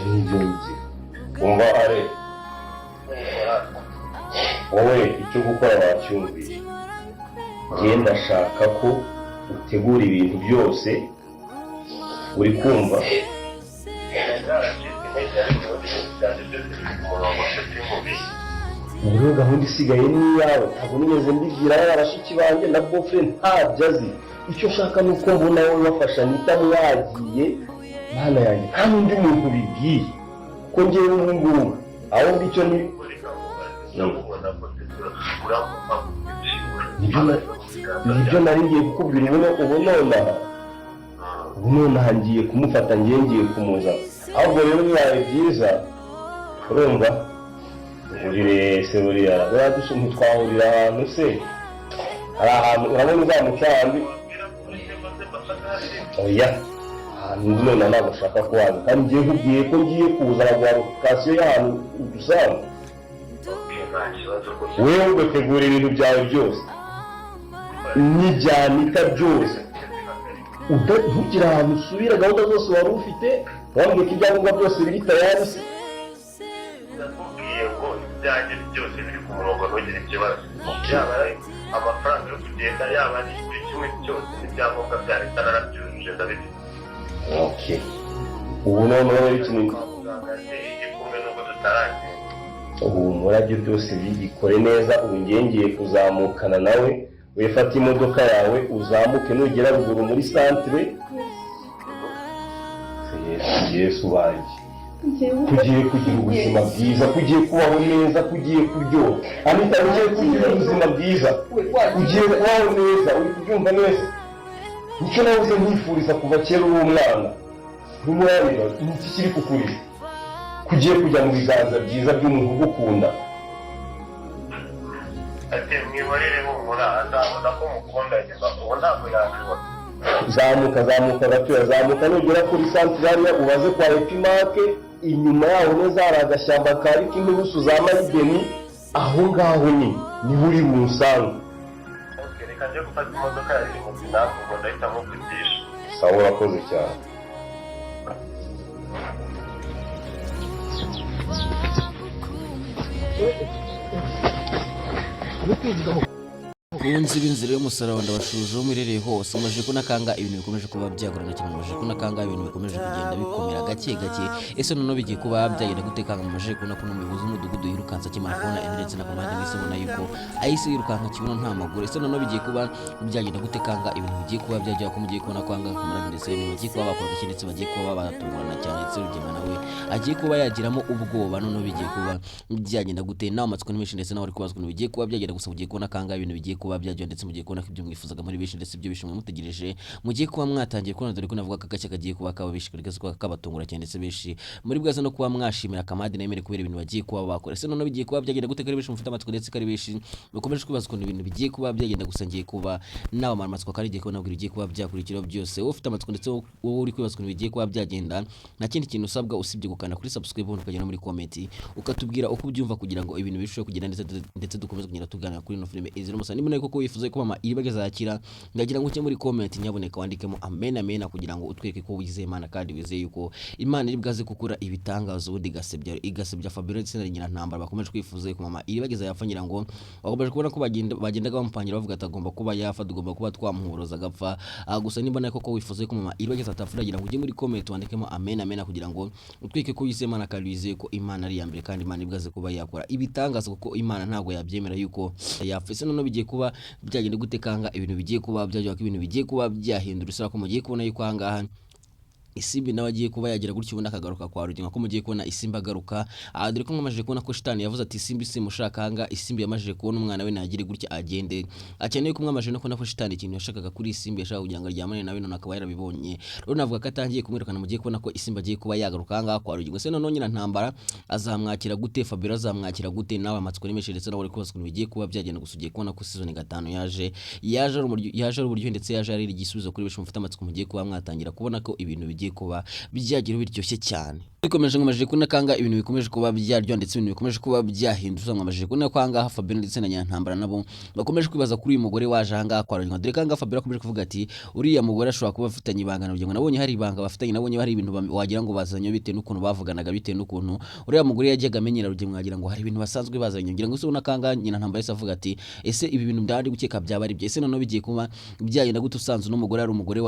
Ibyo ni byo nzi. Umva are, wowe icyo gukora wacyumvise. Njye ndashaka ko utegura ibintu byose, uri kumva? Ubu rero gahunda isigaye ni iyawe. Ntabwo nigeze mbibwira yaba bashiki banjye na bofure, ntabyo azi. Icyo nshaka ni uko mbona wowe wafasha Anita mwagiye. Mana yanjye, nta n'undi muntu ubibwiye, kuko ngewe ubu ngubu aho ngicyo ni nibyo nari ngiye kukubwira. Ubu nonaha, ubu nonaha ngiye kumufata, ngiye kumuzana. Ahubwo rero bibaye byiza, urumva, duhurire se buriya buriya ntitwahurira ahantu se? Hari ahantu urabona uzamutse ahandi? Oya, ahantu ndi nonaha ntabwo ushaka ko waza, kandi ngiye nkubwiye ko ngiye kuza nkaguha location y'ahantu udusanga. Wewe ugategura ibintu byawe byose n'ibyanika byose, ntugire ahantu usubira. Gahunda zose wari ufite, wambwiye ko ibyangombwa byose biri tayari se? Ndakubwiye ngo ibyanjye byose biri ku murongo, ntugire ikibazo. Yaba ari amafaranga yo kugenda, yaba ari buri kimwe cyose, n'ibyangombwa bya leta narabyujuje, ndabifite. Okay, ubu noneho rero ikintu Kwa muganga yateye igikumwe nubwo tutaragenda. Ubu umurage byose bigikore neza. Ubu ngiye kuzamukana nawe. Wifate imodoka yawe uzamuke, nugera ruguru muri santire. Yesu, Yesu wanjye, kugiye kugira ubuzima bwiza, kugiye kubaho neza, kugiye kuryoha. Anita, ugiye kugira ubuzima bwiza, ugiye kubaho neza, uri kubyumva neza? Nicyo nahoze nkwifuriza kuva kera uri umwana. Ntumurarira, ni iki kiri kukuriza? Kugiye kujya mu biganza byiza by'umuntu ugukunda. Ati mwihorere, humura, azabona ko mukunda nyuma. Ubu ntabwo yabibona. Zamuka, zamuka gatoya, zamuka. Nugera kuri santire hariya ubaze kwa Epimake, inyuma yaho neza hari agashyamba kari k'inturusu za mayideni. Aho ngaho ni niho uri bunsange. Okay, reka njye gufata imodoka ya limousine, nawe ubwo ndahita nkuvugisha. Sawa, urakoze cyane. Bakunzi b'inzira y'umusaraba, ndabashuje aho muherereye hose. Mumaze kubona kanga ibintu bikomeje kuba byagorana cyane, mumaze kubona kanga ibintu bikomeje kugenda bikomera gake gake. Ese noneho bigiye kuba byagenda gute kanga? Mumaze kubona ko n'umuyobozi w'umudugudu yirukanse akimara kubona Emile ndetse na Kamande, mwese mubona yuko ahise yirukanka kibuno nta maguru. Ese noneho bigiye kuba byagenda gute kanga? Ibintu bigiye kuba byagera ko mugiye kubona kwanga Kamande ndetse Emile bagiye kuba bakora iki, ndetse bagiye kuba batungurana cyane, ndetse Rugema nawe agiye kuba yagiramo ubwoba. Noneho bigiye kuba byagenda gute? Nawe amatsiko ni menshi, ndetse nawe uri kubaza ukuntu bigiye kuba byagenda. Gusa mugiye kubona kanga ibintu bigiye kuba byagenda, ndetse mugiye kubona ko ibyo mwifuzaga muri benshi, ndetse ibyo bishimwe mutegereje mugiye kuba mwatangiye kubona, dore ko navuga ko agashya kagiye kuba kaba benshi kari kuba kabatungura cyane, ndetse benshi muri bwaza no kuba mwashimira Kamadi na Emile kubera ibintu bagiye kuba bakora. Ese noneho bigiye kuba byagenda gute? Kari benshi mufite amatsiko, ndetse kari benshi mukomeje kwibaza ukuntu ibintu bigiye kuba byagenda. Gusa ngiye kuba nawe amatsiko, kandi ngiye kuba nabwira ibigiye kuba byakurikiraho byose. Wowe ufite amatsiko, ndetse wowe uri kwibaza ukuntu bigiye kuba byagenda, nta kindi kintu usabwa usibye gukanda kuri subscribe, ubundi ukajya no muri comment ukatubwira uko ubyumva, kugira ngo ibintu birusheho kugenda neza, ndetse dukomeze kugenda tuganira kuri ino filime Inzira y'Umusaraba. Niba nawe koko wifuza ko mama Iribagiza yakira, ndagira ngo ujye muri comment, nyabuneka wandikemo amen, amen, kugira ngo utwereke ko wizeye Imana kandi wizeye yuko Imana iri bwaze gukora ibitangaza, ubundi igasebya Fabiola ndetse na Nyirantambara bakomeje kwifuza yuko mama Iribagiza yapfa. Ngira ngo bakomeje kubona ko bagendaga bamupangira bavuga ati agomba kuba yapfa, tugomba kuba twamuhuruza agapfa. Gusa niba nawe koko wifuza yuko mama Iribagiza atapfa, ndagira ngo ujye muri comment wandikemo amen, amen, kugira ngo utwereke ko wizeye Imana kandi wizeye ko Imana ari iya mbere, kandi Imana ibwaze kuba yakora ibitangaza, kuko Imana ntabwo yabyemera yuko yapfa. Ese noneho bigiye kuba byagenda gute kanga? Ibintu bigiye kuba byagenda, ko ibintu bigiye kuba byahindura isura, ko mugiye kubona yuko ahangaha Isimbi nawe agiye kuba yagira gutyo ubundi akagaruka kwa Rugema, ko mugiye kubona Isimbi agaruka. Dore ko mwamajije kubona ko shitani yavuze ati Isimbi simushaka. Ahangaha Isimbi yamajije kubona umwana we, nagire gutya agende. Akeneye ko mwamajije no kubona ko shitani ikintu yashakaga kuri Isimbi, yashakaga kugira ngo aryamane nawe, none akaba yarabibonye. Rero navuga ko atangiye kumwirukana. Mugiye kubona ko Isimbi agiye kuba yagaruka ahangaha kwa Rugema. Se noneho Nyirantambara azamwakira gute? Fabiola azamwakira gute? Nawe amatsiko ni menshi, ndetse nawe uri kubaza ukuntu bigiye kuba byagenda. Gusa ugiye kubona ko season 5 yaje ari uburyohe, ndetse yaje ari igisubizo kuri benshi mufite amatsiko. Mugiye kuba mwatangira kubona ko ibintu bigiye kuba byagira biryoshye cyane. Bikomeje nkomeje kubona kanga ibintu bikomeje kuba byaryo ndetse ibintu bikomeje kuba byahindutse. Nkomeje kubona ko ahangaha Fabien ndetse na Nyantambara nabo bakomeje kwibaza kuri uyu mugore waje ahangaha kwa Rugema, dore ko ahangaha Fabien akomeje kuvuga ati uriya mugore ashobora kuba afitanye ibanga na Rugema. Nabonye hari ibanga bafitanye, nabonye hari ibintu wagira ngo bazanye bitewe n'ukuntu bavuganaga, bitewe n'ukuntu uriya mugore yajyaga amenyera Rugema, wagira ngo hari ibintu basanzwe bazanye. Ngira ngo se ubona kanga Nyantambara yahise avuga ati ese ibi bintu ndari gukeka byaba ari byo? Ese noneho bigiye kuba byagenda gute usanze uno mugore ari umugore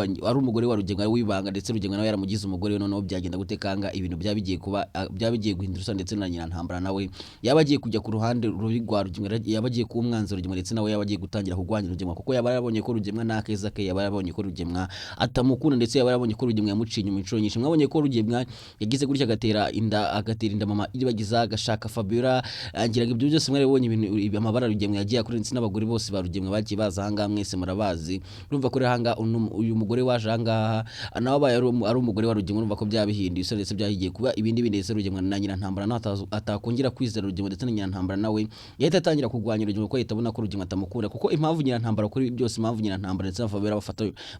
wa Rugema w'ibanga, ndetse Rugema nawe yaramugize umugore we? Noneho byagenda gute kanga ibintu byaba bigiye kuba byaba bigiye guhindura usa, ndetse na Nyirantambara nawe yaba agiye kujya ku ruhande rubi rwa Rugema, yaba agiye kuba umwanzi wa Rugema, ndetse nawe yaba agiye gutangira kurwanya Rugema, kuko yaba yarabonye ko Rugema nta keza ke, yaba yarabonye ko Rugema atamukunda, ndetse yaba yarabonye ko Rugema yamuciye inyuma inshuro nyinshi. Mwabonye ko Rugema yagize gutya agatera inda mama Iribagiza, agashaka Fabiola. Ngira ngo ibyo byose mwarabonye, ibintu amabara Rugema yagiye akora, ndetse n'abagore bose ba Rugema bagiye baza ahangaha mwese murabazi. Urumva ko rero ahangaha uyu mugore waje ahangaha nawe abaye ari umugore wa Rugema, urumva ko byaba bihinduye isura, ndetse byagiye kuba ibindi bindi, ndetse Rugema na Nyirantambara nawe atakongera kwizera Rugema, ndetse na Nyirantambara nawe yahita atangira kurwanya Rugema, kuko ahita abona ko Rugema atamukunda. Kuko impamvu Nyirantambara kuri ibi byose, impamvu Nyirantambara ndetse na Fabiola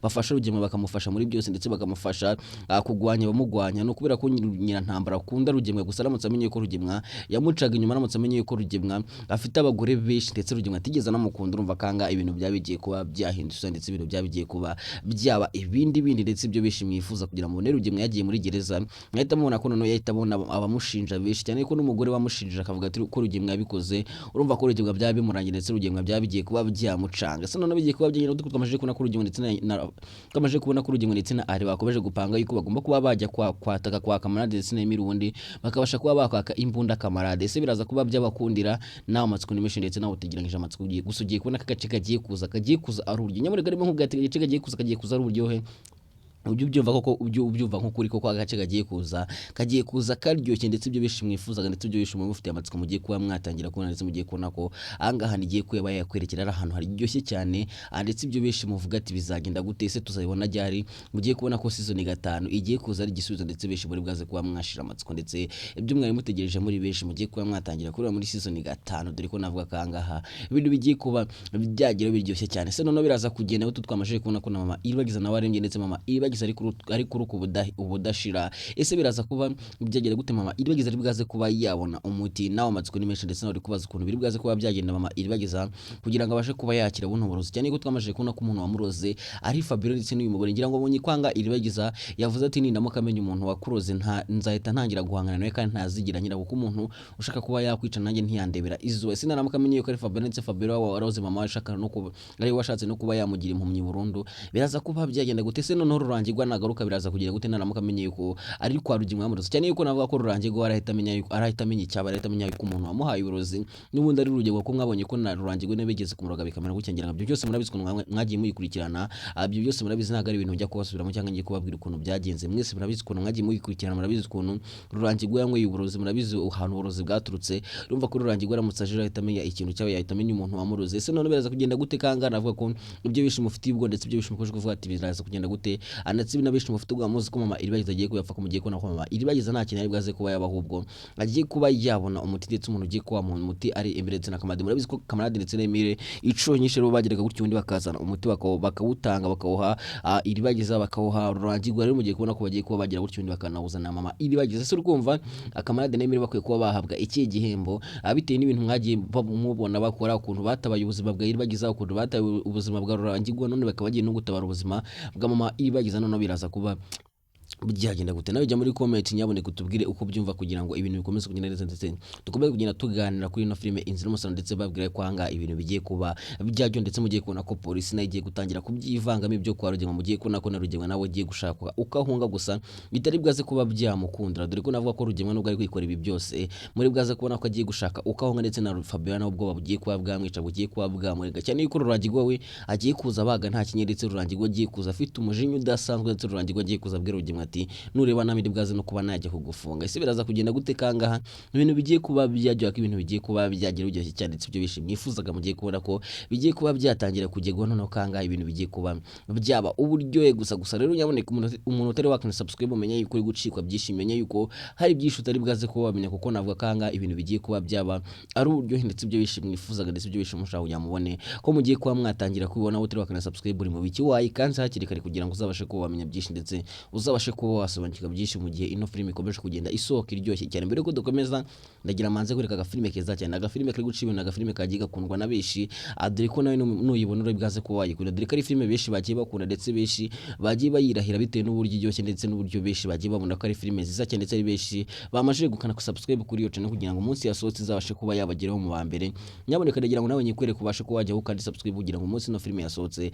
bafasha Rugema, bakamufasha muri byose, ndetse bakamufasha kurwanya abamugwanya, ni ukubera ko Nyirantambara akunda Rugema gusa. Aramutse amenye ko Rugema yamucaga inyuma, aramutse amenye ko Rugema afite abagore benshi, ndetse Rugema atigeze anamukunda, urumva kanga ibintu byaba bigiye kuba byahindutse, ndetse ibintu byaba bigiye kuba byaba ibindi bindi, ndetse ibyo benshi mwifuza kugira ngo mubone Rugema yagiye muri gereza, mwahita mubona ko noneho yahita abona abamushinja benshi cyane, ko n'umugore wamushinjije akavuga ati ko Rugema yabikoze, urumva ko Rugema byaba bimurangiye, ndetse Rugema byaba bigiye kuba byamucanga. Se noneho bigiye kuba byagenda gute? Twamaze kubona ko Rugema ndetse na Ari bakomeje gupanga yuko bagomba kuba bajya kwa kwataka kwa Kamarade ndetse na Emile, ubundi bakabasha kuba bakwaka imbunda Kamarade. Ese biraza kuba byabakundira? Nawe amatsiko ni menshi, ndetse nawe utegeranyije amatsiko. Ugiye gusa ugiye kubona ko agace kagiye kuza ari uburyo nyamara karimo nk'ubwo agace kagiye kuza ari uburyohe. Ujye ubyumva koko, ujye ubyumva nk'ukuri koko, agace kagiye kuza karyoshye, ndetse ibyo benshi mwifuzaga, ndetse ibyo benshi mufitiye amatsiko mugiye kuba mwatangira kubona, ndetse mugiye kubona ko ahangaha nigiye kuba yakwerekera ari ahantu haryoshye cyane. Ndetse ibyo benshi muvuga ati bizagenda gute, ese tuzabibona ryari? Mugiye kubona ko season 5 igiye kuza ari igisubizo, ndetse benshi muri bwaze kuba mwashira amatsiko, ndetse ibyo mwari mutegereje muri benshi mugiye kuba mwatangira kureba muri season 5, dore ko navuga ko ahangaha ibintu bigiye kuba byagira biryoshye cyane. Se noneho biraza kugenda gute? Twamashije kubona ko na mama Iribagiza nawe arembye, ndetse mama Iribagiza ari kuruka ubudashira. Ese biraza kuba byagenda gute? Mama Iribagiza ari bwaze kuba yabona umuti? Nawe amatsiko ni menshi, ndetse nawe uri kubaza ukuntu biri bwaze kuba byagenda mama Iribagiza kugira ngo abashe kuba yakira buno burozi, cyane ko twamashije kubona ko umuntu wamuroze ari Fabiola ndetse n'uyu mugore. Ngira ngo abonye kwanga Iribagiza yavuze ati nindamuka amenya umuntu wakuroze nta nzahita ntangira guhangana nawe kandi ntazigira nyira, kuko umuntu ushaka kuba yakwica nanjye ntiyandebera izuba. Ese naramuka amenye yuko ari Fabiola, ndetse Fabiola waroze mama we ashaka no kuba ari we washatse no kuba yamugira impumyi burundu, biraza kuba byagenda gute? Se noneho Rurangirwa nagaruka biraza kugira gute naramuka amenye yuko ari kwa Rugema wamuroze? Cyane yuko navuga ko Rurangirwa arahita amenya icyaba, arahita amenya yuko umuntu wamuhaye uburozi n'ubundi ari Rugema, kuko mwabonye ko na Rurangirwa niwe bigeze kumuroga bikamera gutya. Ngira ngo ibyo byose murabizi ukuntu mwagiye muyikurikirana. Ibyo byose murabizi, ntabwo ari ibintu njya kubasubiramo cyangwa ngiye kubabwira ukuntu byagenze. Mwese murabizi ukuntu mwagiye muyikurikirana, murabizi ukuntu Rurangirwa yanyweye uburozi, murabizi ahantu uburozi bwaturutse. Urumva ko Rurangirwa aramutse aje ahita amenya ikintu cyaba, yahita amenya umuntu wamuroze. Ese none biraza kugenda gute kanga? Navuga ko ibyo bishe mufitiye ubwo, ndetse ibyo bishe mukomeje kuvuga ati biraza kugenda gute? Ndetse n'abenshi mufite ubwo muzi ko mama Iribagiza agiye kuyapfa, ko mugiye kubona ko mama Iribagiza nta kintu ari bwaze kuba yaba, ahubwo agiye kuba yabona umuti, ndetse umuntu ugiye kuba mu umuti ari Emile ndetse na Kamarade. Murabizi ko Kamarade ndetse na Emile inshuro nyinshi rero bageraga gutyo, ubundi bakazana umuti bakawutanga, bakawuha Iribagiza, bakawuha Rurangirwa. Rero mugiye kubona ko bagiye kuba bagira gutyo, ubundi bakanawuzana mama Iribagiza. Ese uri kumva Kamarade na Emile bakwiye kuba bahabwa ikihe gihembo, bitewe n'ibintu mwagiye mubona bakora, ukuntu batabaye ubuzima bwa Iribagiza, ukuntu batabaye ubuzima bwa Rurangirwa, none bakaba bagiye no gutabara ubuzima bwa mama Iribagiza? Noneho biraza kuba byagenda gute? Nawe jya muri comment nyaboneka utubwire uko byumva, kugira ngo ibintu bikomeze kugenda neza, ndetse dukomeze kugenda tuganira kuri ino filime Inzira y'Umusaraba, ndetse babwira ko ahangaha ibintu bigiye kuba byaryo, ndetse mugiye kubona ko polisi nayo igiye gutangira kubyivangamo ibyo kwa Rugema. Mugiye kubona ko na Rugema nawe agiye gushaka uko ahunga, gusa bitari bwaze kuba byamukundira, dore ko navuga ko Rugema nubwo ari kwikora ibi byose, muri bwaze kubona ko agiye gushaka uko ahunga, ndetse na Fabiola nawe ubwoba bugiye kuba bwamwica, bugiye kuba bwamurega, cyane yuko Rurangirwa we agiye kuza abaga nta kinya, ndetse Rurangirwa agiye kuza afite umujinya udasanzwe, ndetse Rurangirwa agiye kuza abwira Rugema ati nureba nami bwaze no kuba najya kugufunga. Ese biraza kugenda gute kangaha? Ibintu bigiye kuba byaryoha, ko ibintu bigiye kuba byagira uryoshye cyane, ndetse ibyo bishimye mwifuzaga mugiye kubona ko bigiye kuba byatangira kugerwaho. Noneho kangaha ibintu bigiye kuba byaba uburyohe gusa gusa. Rero nyaboneka umuntu utari wakanda subscribe, umenye yuko uri gucikwa byinshi, umenye yuko hari byinshi utari bwaze kuba wamenya, kuko navuga kangaha ibintu bigiye kuba byaba ari uburyohe, ndetse ibyo bishimye mwifuzaga, ndetse ibyo bishimye mushaka kugira mubone ko mugiye kuba mwatangira kubibona. Wowe utari wakanda subscribe uri mu biki? Wayikanze hakiri kare kugira ngo uzabashe kuba wamenya byinshi, ndetse uzabashe Ubashe kuba wasobanukirwa byinshi mu gihe ino filime ikomeje kugenda isohoka iryoshye cyane. Mbere yuko dukomeza, ndagira manze kwereka agafilime keza cyane, agafilime kari guca ibintu, agafilime kagiye gakundwa na benshi. Dore ko nawe nuyibona uri bwaze kuba wayikunda, dore ko ari filime benshi bagiye bakunda, ndetse benshi bagiye bayirahira bitewe n'uburyo iryoshye, ndetse n'uburyo benshi bagiye babona ko ari filime nziza cyane, ndetse ari benshi bamajije gukanda ku subscribe kuri iyo channel kugira ngo umunsi yasohotse izabashe kuba yabageraho mu ba mbere. Nyaboneka ndagira ngo nawe nyikwereke, ubashe kuba wajyaho kandi subscribe kugira ngo umunsi ino filime yasohotse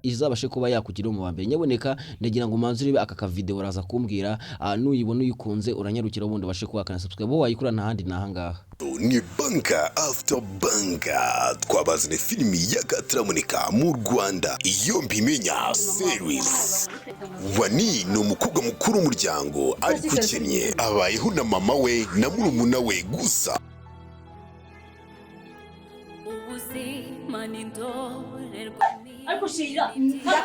izabashe kuba yakugeraho mu ba mbere. Nyaboneka ndagira ngo umanze urebe aka ka video, uraza kumbwira nuyibona uyikunze uranyarukira, ubundi ubashe kuba wakanda subscribe. Wowe wayikura nta handi, ni ahangaha. Ni Banka After Banka, twabazaniye filimi y'akataraboneka mu Rwanda, Iyo Mbimenya series. Wani ni umukobwa mukuru w'umuryango ariko ukennye, abayeho na mama we na murumuna we gusa. Ubuzima ni indorerwamo. Ariko shira.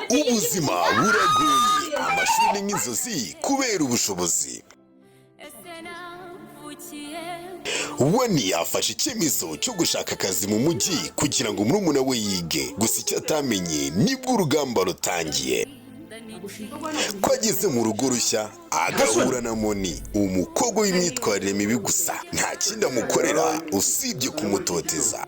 Ubuzima buragoye, amashuri ni nk'inzozi kubera ubushobozi. Ese navukiye Wani afashe icyemezo cyo gushaka akazi mu mujyi kugira ngo murumuna we yige. Gusa icyo atamenye nibwo urugamba rutangiye, ko ageze mu rugo rushya agahura na Moni, umukobwa w'imyitwarire mibi gusa. Nta kindi amukorera usibye kumutoteza.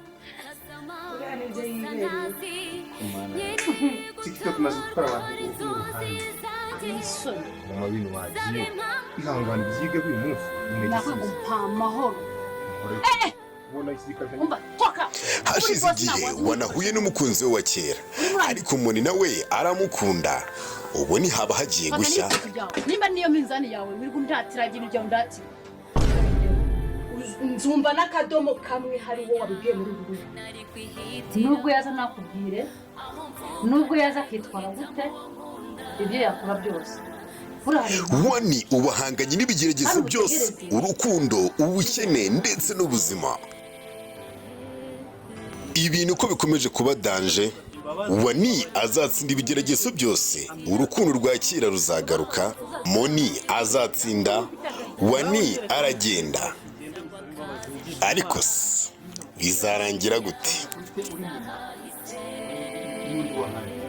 TikTok imaze gutwara abantu ubuhanga. Isoni. Mama, bino wagiye ihangane byige uyu munsi nyine. Nakwiye Gisubizo. gumpa amahoro. Ubona igisirikare. Umva, toka. Hashize igihe wanahuye n'umukunzi we wa kera, ariko Moni nawe aramukunda. Ubu haba hagiye Fata gushya. n'ibintu byawe, nimba niyo minzani yawe wirirwa undatira, ibintu byawe undatira. Nzumva n'akadomo kamwe hari uwo wabibwiye muri uru rugo. Nubwo yaza nakubwire, nubwo yaza akitwara gute, ibyo yakora byose buriya. Wani ubu ahanganye n'ibigeragezo byose: urukundo, ubukene ndetse n'ubuzima. Ibintu uko bikomeje kuba danger, Wani azatsinda ibigeragezo byose, urukundo rwa kera ruzagaruka, Moni azatsinda, Wani aragenda, ariko se bizarangira gute? N'undi wahaye.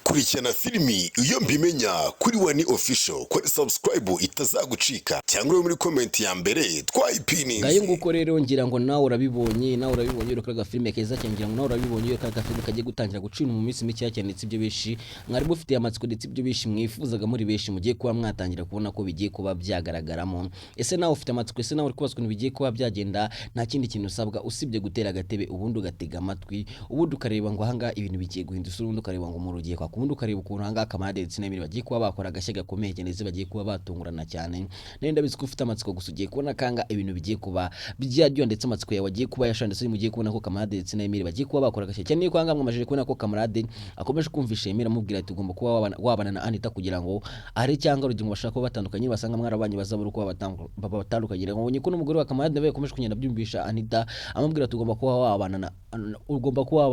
Kurikirana filimi Iyo Mbimenya kuri Wani Official, kuri subscribe itazagucika, cyangwa uri muri comment ya mbere Ngayo. Twayipininze. Nguko rero, ngira ngo nawe urabibonye, nawe urabibonye uri kaga filime keza cyane. Ngira ngo nawe urabibonye uri kaga filime kagiye gutangira gucina mu minsi mike cyane, ndetse ibyo benshi mwari mufitiye amatsiko, ndetse ibyo benshi mwifuzaga muri benshi mugiye kuba mwatangira kubona ko bigiye kuba byagaragaramo. Ese nawe ufite amatsiko? Ese nawe uri kubaza ukuntu bigiye kuba byagenda? Nta kindi kintu usabwa usibye gutera agatebe, ubundi ugatega amatwi, ubundi ukareba ngo ahangaha ibintu bigiye guhinduka isura, ubundi ukareba ngo umuntu ugiye kwaka, ubundi ukareba ukuntu ahangaha Kamarade ndetse n'Emile bagiye kuba bakora agashya gakomeye cyane, ndetse bagiye kuba batungurana cyane. Nawe ndabizi ko ufite amatsiko, gusa ugiye kubona kanga ibintu bigiye kuba byaryoha, ndetse amatsiko yawe agiye kuba yashira, ndetse mugiye kubona ko Kamarade ndetse na Emile bagiye kuba bakora agashya cyane. Yuko ahangaha mwamajije kubona ko Kamarade akomeje kumvisha Emile, amubwira ati ugomba kuba wabana na Anita kugira ngo are cyangwa urugero bashaka kuba batandukanye, basanga mwarabanye bazabura uko babatandukanye. Ngo ko n'umugore wa Kamarade nawe yakomeje kugenda abyumvisha Anita, amubwira ati ugomba kuba wabana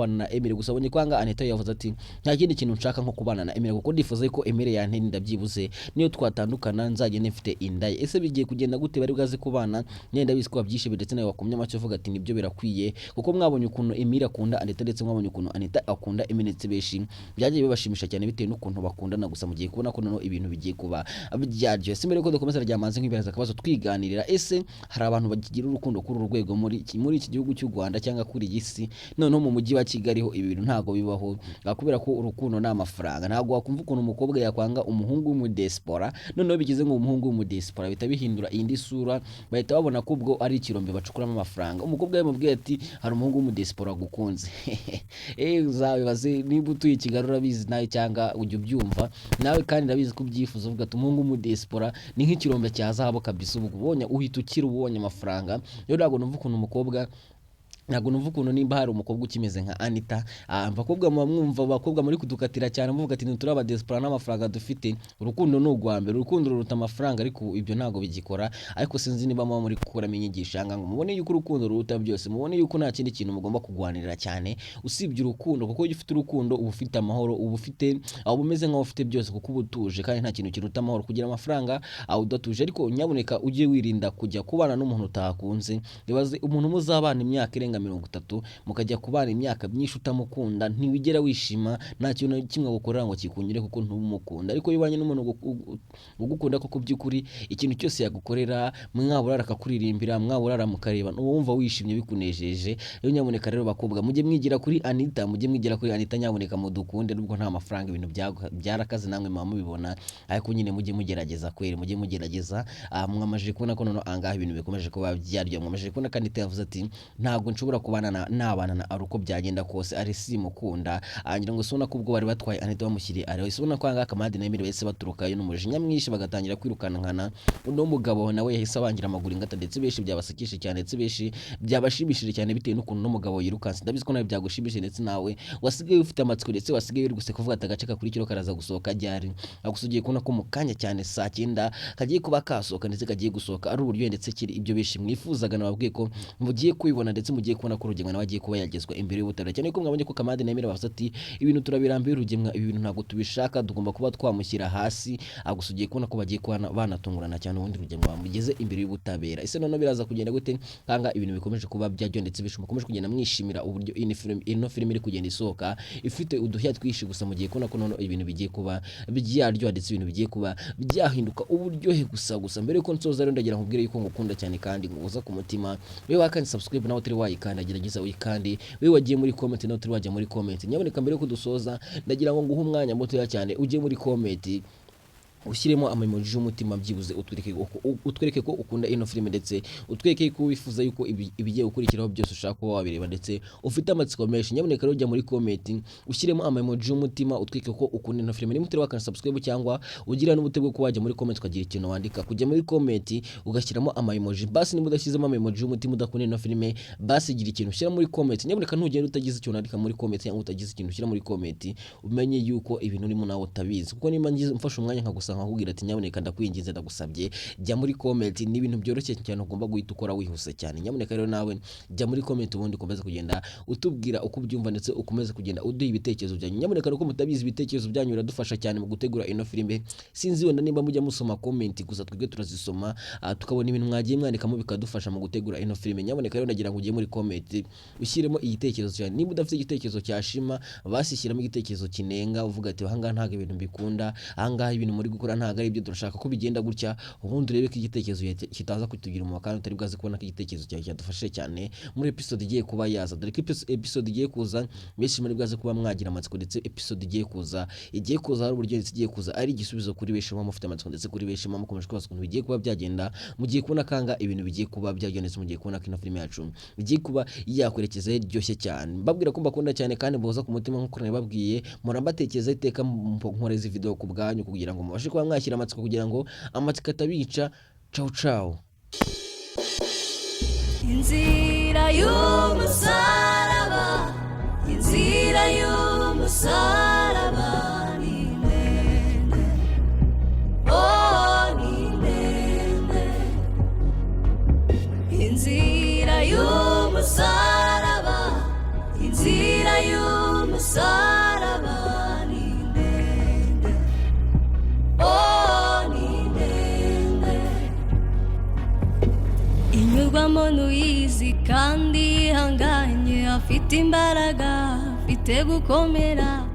na Emile. Gusa abonye ko ahangaha Anita yavuze ati nta kindi kintu nshaka nko kubana na Emile, kuko ndifuza ko Emile yantera inda, byibuze niyo twatandukana nzagende mfite inda ye. Ese bigiye kugenda gute? Bari bwaze kubana nenda bizi ko wabyishimiye, ndetse nawe wakumye amacyo uvuga ati nibyo birakwiye, kuko mwabonye ukuntu Emile akunda Anita, ndetse mwabonye ukuntu Anita akunda Emile, ndetse benshi byagiye bibashimisha cyane bitewe n'ukuntu bakundana. Gusa mugiye kubona ko noneho ibintu bigiye kuba byaryoshye. Si mbere yuko dukomeza ryamanze nk'ibibaza akabazo twiganirira: ese hari abantu bagira urukundo kuri uru rwego muri iki gihugu cy'u Rwanda cyangwa kuri iyi si? Noneho mu mujyi wa Kigali ho ibi bintu ntabwo bibaho, kubera ko urukundo ni amafaranga. Ntabwo wakumva ukuntu umukobwa yakwanga umuhungu w'umudesipora. Noneho bigize ngo umuhungu w'umudesipora bihita bihindura indi sura, bahita babona ko ubwo ari ikirombe bacukuramo amafaranga. Umukobwa yamubwiye ati hari umuhungu w'umudesipora wagukunze. Uzabibaze niba utuye i Kigali, urabizi nawe cyangwa ujya ubyumva nawe, kandi ndabizi ko ubyifuza, uvuga ati umuhungu w'umudesipora ni nk'ikirombe cya zahabu kabisa, ubwo ubonye uhita ukira, ubonye amafaranga. Rero ntabwo numva ukuntu nimba hari umukobwa ukimeze nka Anita. Abakobwa muba mwumva, abakobwa muri kudukatira cyane muvuga ati ntituri abadesipora n'amafaranga dufite, urukundo ni urwa mbere, urukundo ruruta amafaranga, ariko ibyo ntabwo bigikora. Ariko sinzi niba muba muri gukuramo inyigisho aha ngaha ngo mubone yuko urukundo ruruta byose, mubone yuko nta kindi kintu mugomba kurwanirira cyane usibye urukundo, kuko iyo ufite urukundo uba ufite amahoro, uba ufite, uba umeze nk'aho ufite byose, kuko uba utuje, kandi nta kintu kiruta amahoro. Kugira amafaranga aho udatuje. Ariko nyabuneka ujye wirinda kujya kubana n'umuntu utakunze. Ibaze umuntu muzabana imyaka irenga irenga 30, mukajya kubana imyaka myinshi utamukunda, ntiwigera wishima, nta kintu na kimwe agukorera ngo kikunyure kuko ntumukunda. Ariko iyo ubanye n'umuntu ugukunda koko by'ukuri, ikintu cyose yagukorera, mwaburara akakuririmbira, mwaburara mukareba, uba wumva wishimye bikunejeje. Rero nyamuneka rero bakobwa, mujye mwigira kuri Anita, mujye mwigira kuri Anita, nyamuneka mudukunde, nubwo nta mafaranga, ibintu byarakaze namwe muba mubibona, ariko nyine mujye mugerageza kweri, mujye mugerageza. Mwamajije kubona ko noneho ahangaha ibintu bikomeje kuba byaryoha. Mwamajije kubona kandi Anita yavuze ati ntabwo nshobora kubana nabana na Ari uko byagenda kose, Ari simukunda. Ngira ngo sibona ko ubwo bari batwaye Anita bamushyiriye Ari, sibona ko ahangaha Kamadi na Emile bahise baturukayo n'umujinya mwinshi bagatangira kwirukankana uno mugabo, nawe yahise abangira amaguru ingata, ndetse benshi byabasekeshe cyane, ndetse benshi byabashimishije cyane bitewe n'ukuntu uno mugabo yirukanse. Ndabizi ko nawe byagushimishije, ndetse nawe wasigaye ufite amatsiko, ndetse wasigaye uri guseka uvuga ati agace kakurikiraho karaza gusohoka ryari. Gusa ugiye kubona ko mu kanya cyane saa 9 kagiye kuba kasohoka, ndetse kagiye gusohoka ari uburyohe, ndetse kiri ibyo benshi mwifuzaga. Nababwiye ko mugiye kubibona, ndetse mugiye kubona ko Rugemwa nawe agiye kuba yagezwa imbere y'ubutabera, cyane ko mwabonye ko Kamadi na Emile bavuze ati ibintu turabirambiye Rugemwa, ibi bintu ntabwo tubishaka, tugomba kuba twamushyira hasi. Gusa ugiye kubona ko bagiye kuba banatungurana cyane, ubundi Rugemwa bamugeze imbere y'ubutabera. Ese noneho biraza kugenda gute kanga ibintu bikomeje kuba byaryoha, ndetse benshi mukomeje kugenda mwishimira uburyo ino filime iri kugenda isohoka ifite udushya twinshi. Gusa mugiye kubona ko noneho ibintu bigiye kuba byaryoha, ndetse ibintu bigiye kuba byahinduka uburyohe. Gusa mbere yuko nsoza rero, ndagira nkubwire yuko ngukunda cyane kandi nguhoza ku mutima. Wewe wakandi subscribe nawe utari wayikanda, gerageza uyikande. Wewe wagiye muri comment nawe utari wajya muri comment, nyaboneka mbere yuko dusoza ndagira ngo nguhe umwanya mutoya cyane ujye muri comment ushyiremo ama emoji y'umutima, byibuze utwereke ko ukunda ino filime, ndetse utwereke ko wifuza yuko ibigiye gukurikiraho byose ushaka kuba wabireba, ndetse ufite amatsiko menshi. Nyamuneka rero jya muri comment ushyiremo ama emoji y'umutima, utwereke ko ukunda ino filime. Niba utari wakanda subscribe cyangwa ugira n'ubute bwo kuba wajya muri comment ukagira ikintu wandika, kujya muri comment ugashyiramo ama emoji, basi niba udashyizemo ama emoji y'umutima udakunda ino filime, basi gira ikintu ushyira muri comment. Nyamuneka ntugende utagize ikintu wandika muri comment cyangwa utagize ikintu ushyira muri comment, umenye yuko ibintu urimo nawe utabizi, kuko niba mfashe umwanya nkagusa nkakubwira ati nyamuneka ndakwinginze ndagusabye jya muri comment, ni ibintu byoroshye cyane ugomba guhita ukora wihuse cyane. Nyamuneka rero nawe jya muri comment, ubundi ukomeze kugenda utubwira uko ubyumva, ndetse ukomeze kugenda uduha ibitekerezo byanyu. Nyamuneka nuko mutabizi, ibitekerezo byanyu biradufasha cyane mu gutegura ino filime. Sinzi wenda nimba mujya musoma comment, gusa twebwe turazisoma, tukabona ibintu mwagiye mwandikamo bikadufasha mu gutegura ino filime. Nyamuneka rero ndagira ngo ujye muri comment ushyiremo igitekerezo cyawe. Niba udafite igitekerezo cyashima, basi shyiramo igitekerezo kinenga, uvuga ati ahangaha ntabwo ibintu mbikunda, ahangaha ibintu muri gukora ntabwo ari ibyo, turashaka ko bigenda gutya. Ubundi urebe ko igitekerezo kitaza kutugira umumaro, kandi utari bwaze kubona ko igitekerezo cyawe cyadufashije cyane muri episode igiye kuba yaza, dore ko episode igiye kuza benshi muri bwaze kuba mwagira amatsiko, ndetse episode igiye kuza hari uburyo, ndetse igiye kuza ari igisubizo kuri benshi muba mufite amatsiko, ndetse kuri benshi muba mukomeje kwibaza ukuntu bigiye kuba byagenda. Mugiye kubona kanga ibintu bigiye kuba byagenda, ndetse mugiye kubona ko ino filime yacu igiye kuba yakwerekeza iryoshye cyane. Mbabwira ko mbakunda cyane kandi mboza ku mutima, nk'uko nabibabwiye, murambatekereza iteka, nkoreza video ku bwanyu kugira ngo mubashe kuba mwashyira amatsiko, kugira ngo amatsiko atabica. Ciao ciao. Inzira y'umusaraba, inzira y'umusaraba ni ndende, oh ni ndende. Inzira y'umusaraba, inzira y'umusaraba ni ndende, oh ni ndende. Inyurwamo n'uyizi kandi yihanganye, afite imbaraga, afite gukomera.